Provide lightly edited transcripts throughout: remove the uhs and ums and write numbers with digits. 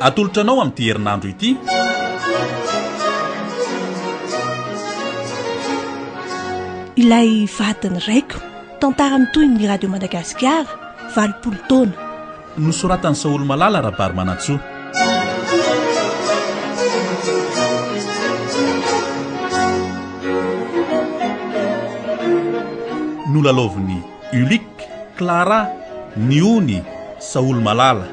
Atolotra anao amin'ity herinandro ity. Ilay vadin'ny raiko, tantara mitohy ny Radio Madagasikara, 80 taona. Nosoratan'i Saholomalala Rabarimanantsoa. Nolalaovin'i Ulick, Clara, Niony, Saholomalala.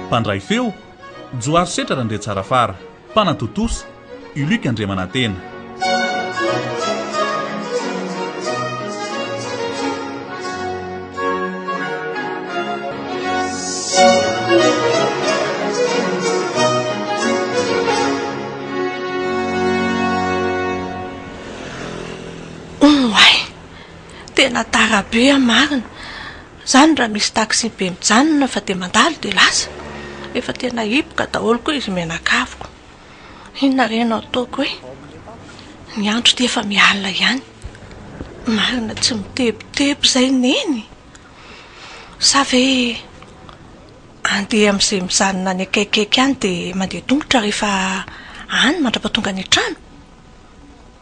Mpandray feo, Johary Setra Randriatsarafara, mpanatontosa, Uluc Andriamanantena. Oay! Tena tara be aho marina. Zany raha misy taxi be mijanona fa dia mandalo dia lasa. Efa tena hipoka daholo koa izy mianakaviko. Inona re no ataoko e? Ny andro ity efa mialina ihany. Marina tsy mitebiteby izay neny. Sa ve andeha amin'izay mijanona any akaikikaiky any dia mandeha tongotra rehefa any mandra-pahatonga any an-trano?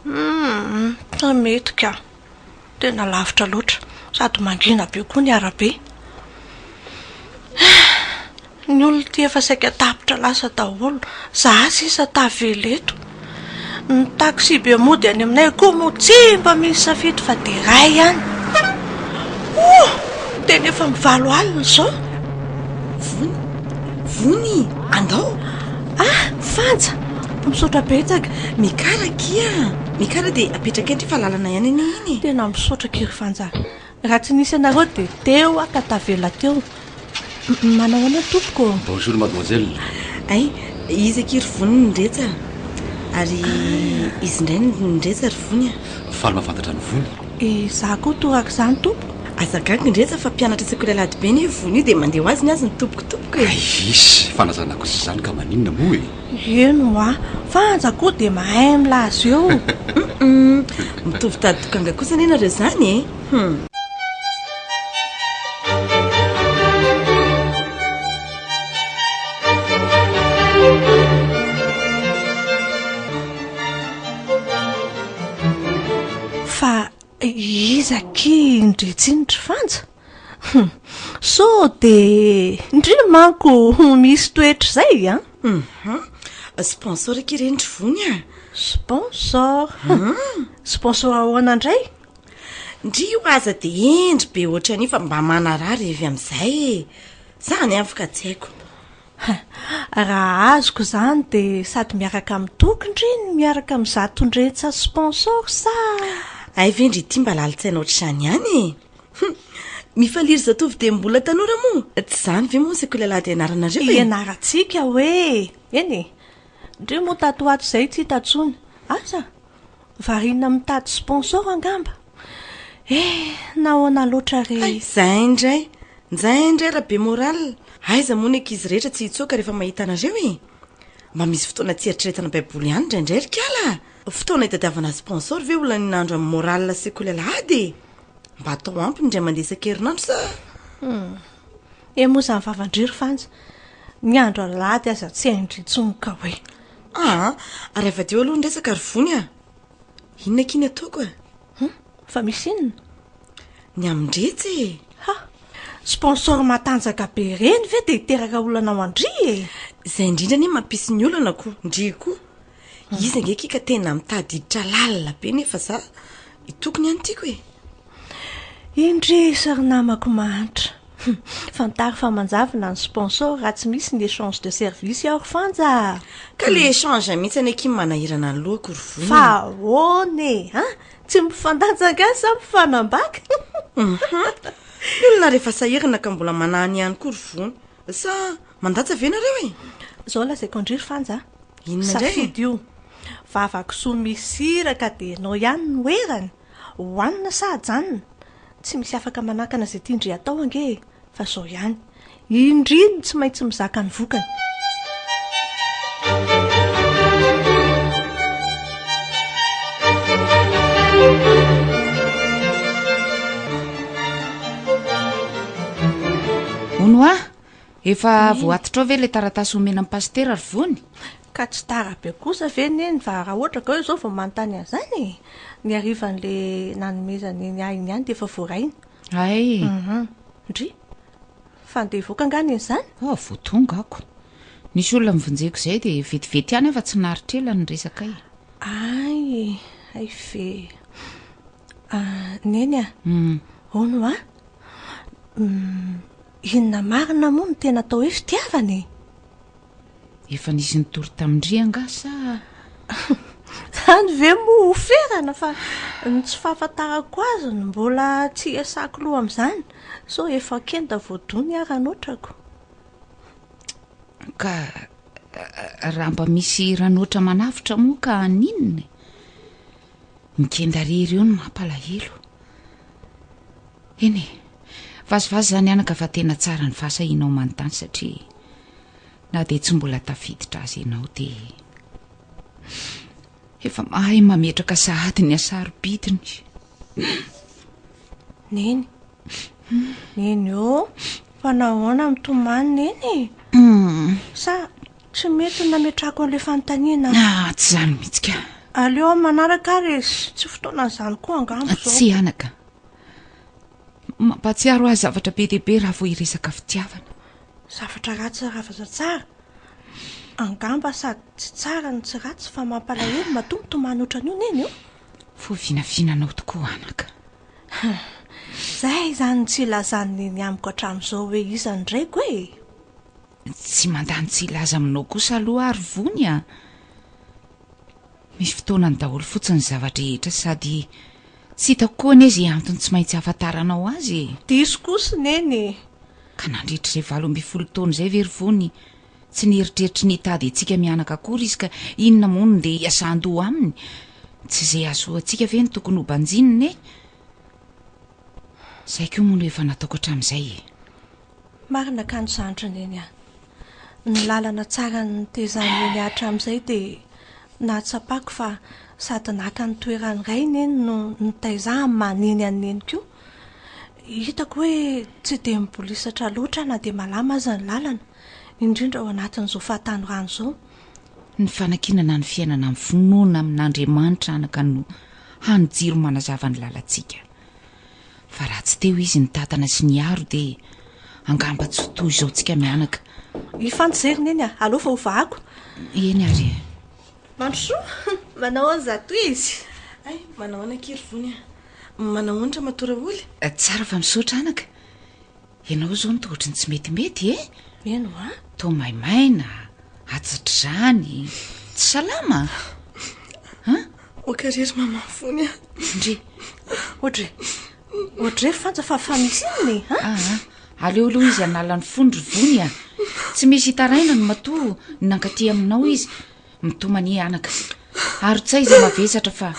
Hum, tsy mety ka. Tena lavitra loatra, sady mangina be koa ny arabe. Ny olona ity efa saika tapitra lasa daholo, za sisa tavela eto. Ny taxi be mody any aminay koa moa tsy mba misy safidy fa dia iray ihany. Oh! Tena efa mivalo alina izao. Vony, Vony, andao! Ah, Fanja! Misaotra betsaka. Mikara akia! Mikara dia apetraka eto fa lalana ihany anie iny e! Tena misaotra akia ry Fanja. Raha tsy nisy anareo dia teo aho ka tavela teo. Manao ahoana tompoko ô? Bonjour mademoiselle. Hay, izy akia ry Vony ny Ndretsa. Ary izy indray ny Ndretsa ry Vony a! Faly mahafantatra an'i Vony. Izaho koa torak'izany tompoko. Aza gaga Ndretsa fa mpianatra sekoly alahady be anie Vony io dia mandeha ho azy ny azy ny tompoko tompoko e! Eish, fanazana kosa izany ka maninona moa e? Eny hoa, Fanja koa dia mahay milaza eo. Humm, mitovy tady dokanga kosa anie nareo izany e! Hum. Fa iza akia indretsy iny ry Fanja? Hum, sao dia ndry manko misy toetra izay an! Hum, sponsor akia ireny ry Vony a! Sponsor? Hum. Sponsor ahoana indray? Ndry io aza dia hendry be ohatran'io fa mba manaraha revy amin'izay e! Zany ihany fa tsy haiko. Raha azoko izany dia sady miaraka amin'ny Toky ndry no miaraka amin'ny Zatondretsa sponsor sa? Hay ve ndry ity mba lalin-tsaina ohatr'izany ihany e! Hum! Mifalia ry zatovo dia mbola tanora moa! Tsy izany ve moa ny sekoly alahady ianaranareo e? Ianarantsika hoe! Eny e! Ndry moa tato ho ato izay tsy hita intsony. Asa? Variana mitady sponsor angamba? Eh! Nahoana loatra re? Hay, zay indray! Njay indray ra be moral! Aiza moa ny ankizy rehetra tsy hitsoaka rehefa mahita anareo e! Mba misy fotoana tsy eritreretana baiboly ihany indraindray ry kala a! Fotoana itadiavana sponsor ve olana andro amin'ny moral sekoly alahady e! Mba atao ampy ny indray mandeha isan-kerinandro sa? Hum. E moa izany vavan-dry ry Fanja, ny andro alahady aza tsy hain-dry intsony ka hoe. Aa! Ary avadiho aloha ny resaka ry Vony a! Inona akia ny ataoko e? Hum, fa misy inona? Ny amin-dretsy e! Ha! Sponsor matanjaka be ireny ve dia hiteraka olana ho an-dry e? Izay indrindra anie mampisy ny olana ko, ndry koa. Izy ange akia ka tena mitady hiditra lalina be nefa za tokony ihany tiako e! Indrisy ry namako mahantra. Fantaro fa manjavona ny sponsor raha tsy misy ny échange de service ao ry Fanja a! Ka le échange mihitsy anie akia manahirana ny lohako ry Vony e! Fa ahoana e? An? Tsy mifandanja angaha sa mifanambaka? Hum! Ny olona rehefa sahirana ka mbola manahany ihany koa ry Vony. Sa mandatsa ve nareo e? Zao lazaiko an-dry ry Fanja a! Inona indray e? Safidy io. Vava-kisoa misy sira ka dia ianao ihany no erany. Hohanina sa ajanona? Tsy misy afaka manakana izay tian-dry atao ange e! Fa izao ihany, i ndry no tsy maintsy mizaka ny vokany. Hono hoa, efa voatitrao ve ilay taratasy omena an'i Pasitera ry Vony? Ka tsy tara be kosa ve neny fa raha ohatra ka hoe izao vao manontany an'izany e! Ny harivan'ilay nanomezany ny ahy iny ihany dia efa voarainy. Hay! Ndry! Fa andeha hivoaka angaha neny izany? Oh, vao tonga ako. Nisy olona nivonjeko izay dia vetivety ihany aho fa tsy naharitra ela ny resakay. Hay! Hay ve! Ah, Neny a! Hono hoa? Inona marina moa no tena atao hoe fitiavana e? Efa nisy nitory tamin-dry angaha sa? Izany ve moa ho ferana fa ny tsy fahafantarako azy no mbola tsy iasako loha amin'izany, sao efa kenda voadona aho raha notrako. Ka raha mba misy ranoatra manavotra moa ka haninona e? Ny kenda rery eo no mampalahelo. Eny e, vazivazy izany anaka fa tena tsara ny fahasahianao manontany satria na dia tsy mbola tafiditra aza ianao dia efa mahay mametraka sahady ny hasarobidiny. Neny, Neny ô, fa nahoana mitomany Neny e? Sa Tsy mety ny nametrahako an'ilay fanontaniana. Ah, tsy izany mihitsy ka. Aleo amin'ny manaraka ary e, tsy fotoanan'izany koa angamba izao. Tsia anaka. Mampahatsiaro ahy zavatra be dia be raha vao hiresaka fitiavana. Zavatra ratsy ravatra tsara. Angamba sady tsy tsara no tsy ratsy fa mampalahelo matoa mitomany ohatran'io neny o. Voavinavinanao tokoa anaka. Izay izany no tsy ilazan'i neny amiko hatramin'izao hoe iza ny raiko e. Tsy mandany tsy hilaza aminao kosa aloha aho ry Vony a! Misy fotoanany daholo fotsiny ny zava-drehetra sady tsy hitako koa anie izay antony tsy maintsy ahafantaranao azy e! Diso kosa Neny e! Ka nandritra izay 18 taona izay ve ry Vony tsy nieritreritry ny hitady antsika mianaka akory izy ka inona moa no ndeha hiasan-doha aminy? Tsy izay hahazoantsika ve no tokony ho banjinina e? Izay koa moa no efa nataoko hatramin'izay e! Marina kanjo zandry Neny a! Ny lalana tsara nitezan'i Neny ahy hatramin'izay dia nahatsapako fa sady naka ny toeran'ny ray Neny no nitaiza ahy amin'ny maha Neny an'i Neny koa. Hitako hoe tsy dia mibolisatra loatra na dia malama aza ny lalana, indrindra ao anatin'izao fahatanorana izao. Ny fanakinana ny fiainana amin'ny finoana amin'Andriamanitra anaka no hany jiro manazava ny lalantsika. Fa raha tsy teo izy nitantana sy niaro dia angamba tsy ho toy izao tsika mianaka. Hifanjery neny a! Aleo fa hovahako. Eny ary e. Mandrosoa! Manao ahoana izato izy? Hay, manao ahoana akia ry Vony a! Manao ahoana Ramatoa Raholy? Tsara fa misaotra anaka. Ianao izao no toa ohatry ny tsy metimety e! Eny hoa. Toa maimaina, atsatr'izany, tsy salama? An? Oka re ry mama Vony a! Ndry! Ohatry, ohatry re Fanja fa fa misy inona e? An? Aa, aleo aloha izy hanala ny fony ry Vony a! Tsy misy hitarainany matoa nankaty aminao izy. Mitomania anaka. Arotsay izay mavesatra fa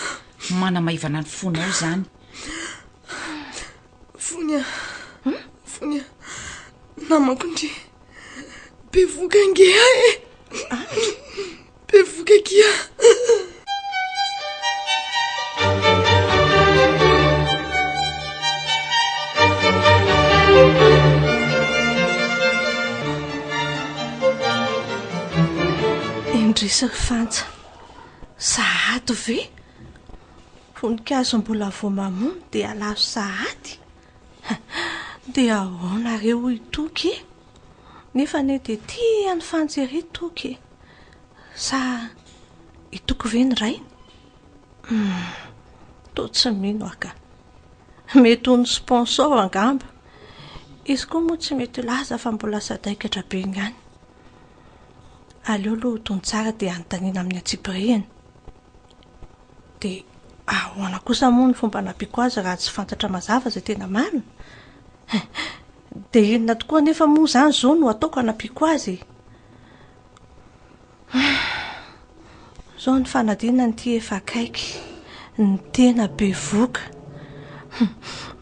manamaivana ny fonao izany. Fony a, fony a, namako ndry, bevoka ange aho e, bevoka akia. Indrisy ry Fanja, sahady ve? Voninkazo mbola vao mamony dia lavo sahady? Dia ahoana re hoy i Toky e? Nefa anie dia tia an'i Fanja ery Toky e! Sa i Toky ve ny rainy? Hum, toa tsy mino aho ka. Mety ho ny sponsor angamba. Izy koa moa tsy mety hilaza fa mbola sadaikatra be ihany. Aleo aloha ho tony tsara dia anontaniana amin'ny antsipirihiny. Dia ahoana kosa moa ny fomba anampiako azy raha tsy fantatra mazava izay tena marina? Dia inona tokoa anefa moa izany izao no ataoko hanampiako azy e? Izao ny fanadinana ity efa akaiky, ny tena bevoka.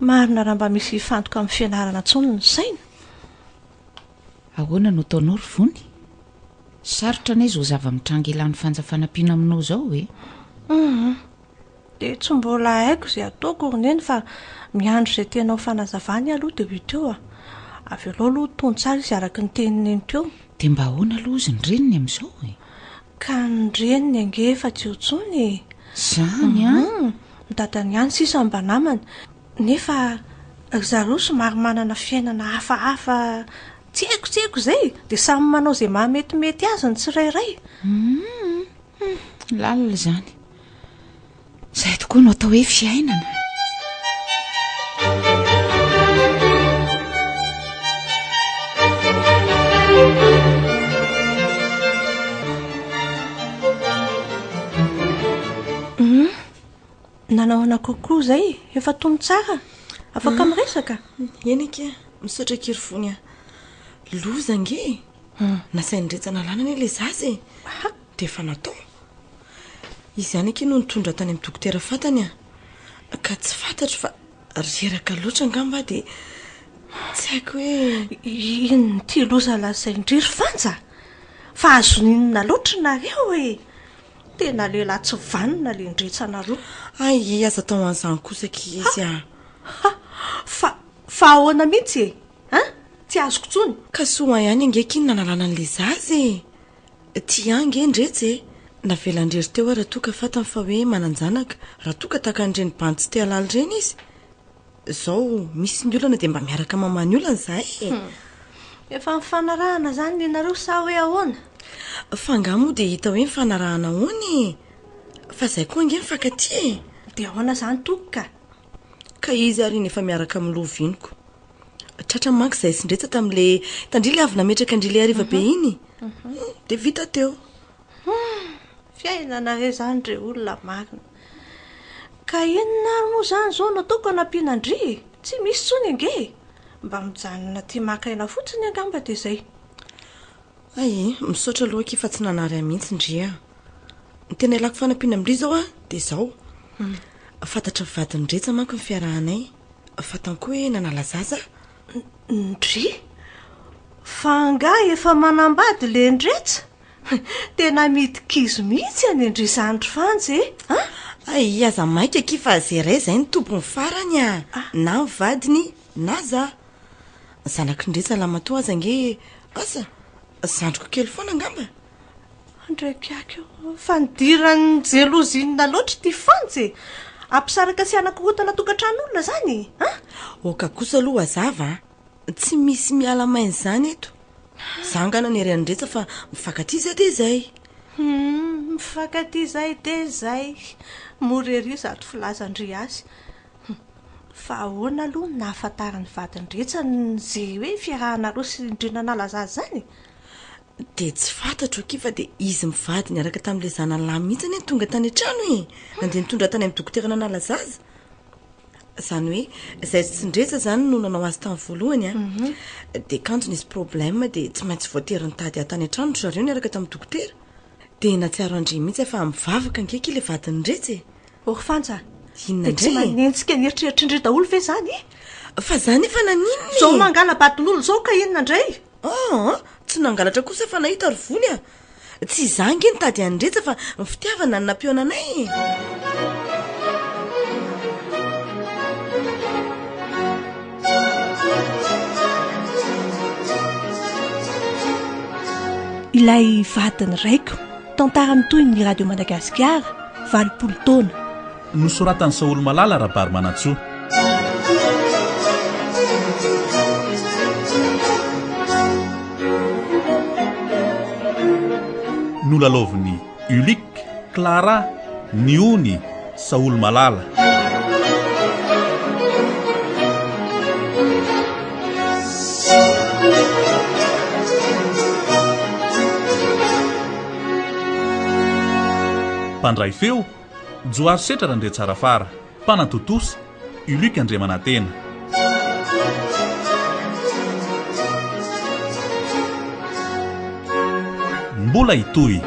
Marina raha mba misy hifantoka amin'ny fianarana intsony ny saina. Ahoana no ataonao ry Vony? Sarotra anie izao zava-mitranga ilan'ny Fanja fanampiana aminao izao e! Hum. Dia tsy mbola haiko izay ataoko ry Neny fa miandry izay tena ho fanazavany aloha dia ho hita eo a. Avelao aloha tony tsara izy araka ny tenin'i Neny teo. Dia mba ahoana aloha ozy ny reniny amin'izao e? Ka ny reniny ange efa tsy eo intsony e! Izany an? Ny dadany ihany sisa no mba namany. Nefa ry zareo somary manana fiainana hafahafa tsy haiko tsy haiko izay e! Dia samy manao izay mahametimety azy ny tsirairay. Hum, lalina izany. Izay tokoa no atao hoe fiainana. Hum, nanahoana kokoa izay? Efa tony tsara? Afaka ah. miresaka? Eny akia, misaotra akia ry Vony a. Loza ange e. Hmm. Nasain'i Retsa nalana anie ilay zaza e. Dia efa natao. Izy ihany akia no nitondra tany amin'ny dokotera fantany a. Ka tsy fantatro fa reraka loatra angamba aho dia tsy haiko hoe. Inona ity loza lazain-dry ry Fanja? Fa azon'inona loatra nareo e? Tena lehilahy tsy vanona le ndretsanareo. Hay, aza atao an'izany kosa akia izy a. Ha! Fa, fa ahoana mihitsy e? An? Tsy azoko intsony. Ka soa ihany ange akia ny nanalana an'ilay zaza e. Tia ange ndretsy e! Navelan-drery teo aho raha toa ka fantany fa hoe manan-janaka, raha toa ka tahaka an'ireny bandy tsy te halala ireny izy. Izao misy ny olana dia mba miaraka mamaha ny olana izahay e! Efa nifanarahana izany ny anareo sa hoe ahoana? Fa angaha moa dia hita hoe nifanarahana ahoana e! Fa izahay koa ange mifankatia e! Dia ahoana izany toky ka? Ka izy ary iny efa miaraka amin'ny loviniko. Tratra manko izahay sy Ndretsa tamin'ilay tandria ilay avy nametraka an-dry ilay hariva be iny. Dia vita teo. Fiainana re izany re olona marina. Ka inona ary moa izany izao no ataoko hanampiana an-dry e? Tsy misy intsony ange e! Mba mijanona aty maka aina fotsiny angamba dia izay. Hay, misaotra aloha akia fa tsy nanary ahy mihitsy ndry a. Ny tena ilako fanampiana amin-dry izao a, dia izao. Fantatry ny vadin'i Ndretsa manko ny fiarahanay. Fantany koa hoe nanala zaza aho. Ndry! Fa angaha efa manambady le Ndretsa? Tena midi-kizo mihitsy any ndry izany ry Fanja e! An? Hay, aza maika akia fa ze iray izay no tompony farany a! Na ny vadiny na za. Zanak'i Ndretsa lahimatoa aza ange asa zandriko kely foana angamba. Andraikiaky io. Fa nidiran'ny jelozy inona loatra ity Fanja e? Hampisaraka sy hanakorontana tokantran'olona izany e? An? Oka kosa aloha hazava a! Tsy misy miala maina izany eto. Za angana ny ery an'Ndretsa fa mifankatia izay dia izay. Hum, mifankatia izay dia izay. Mora ery izato filazan-dry azy. Hum, fa ahoana aloha no nahafantaran'ny vadin-dRetsa ze hoe fiarahanareo sy ndry nanala zaza izany e? Dia tsy fantatro akia fa dia izy mivady niaraka tamin'ilay zanany lahy mihitsy anie no tonga tany an-trano e! Nandeha nitondra tany amin'ny dokotera nanala zaza. Izany hoe izay sy ndretsa izany no nanao azy tamin'ny voalohany an. Dia kanjo nisy problème dia tsy maintsy voatery nitady ahy tany an-trano ry zareo niaraka tamin'ny dokotera. Dia nahatsiaro an-dry mihitsy aho fa mivavaka ange akia ilay vadin'i Ndretsa e! Ô ry Fanja, Inona dia tsy indray e? manenjika ny eritreritr'ndry daholo ve izany e? Fa za nefa naninona e? Izao mangala-badin'olona izao ka inona indray? Aa! Tsy nangalatra kosa fa nahita ry Vony a! Tsy izaho ange nitady an'i Ndretsa fa ny fitiavana no nampihaona anay e! Ilay vadin'ny raiko. Tantara mitohy ny Radio Madagasikara, 80 taona. Nosoratan'i Saholomalala Rabarimanantsoa. Nolalaovin'i Ulick, Clara, Niony, Saholomalala. Mpandray feo, Johary Setra Randriatsarafara. Mpanatontosa, Uluc Andriamanantena. Mbola hitohy.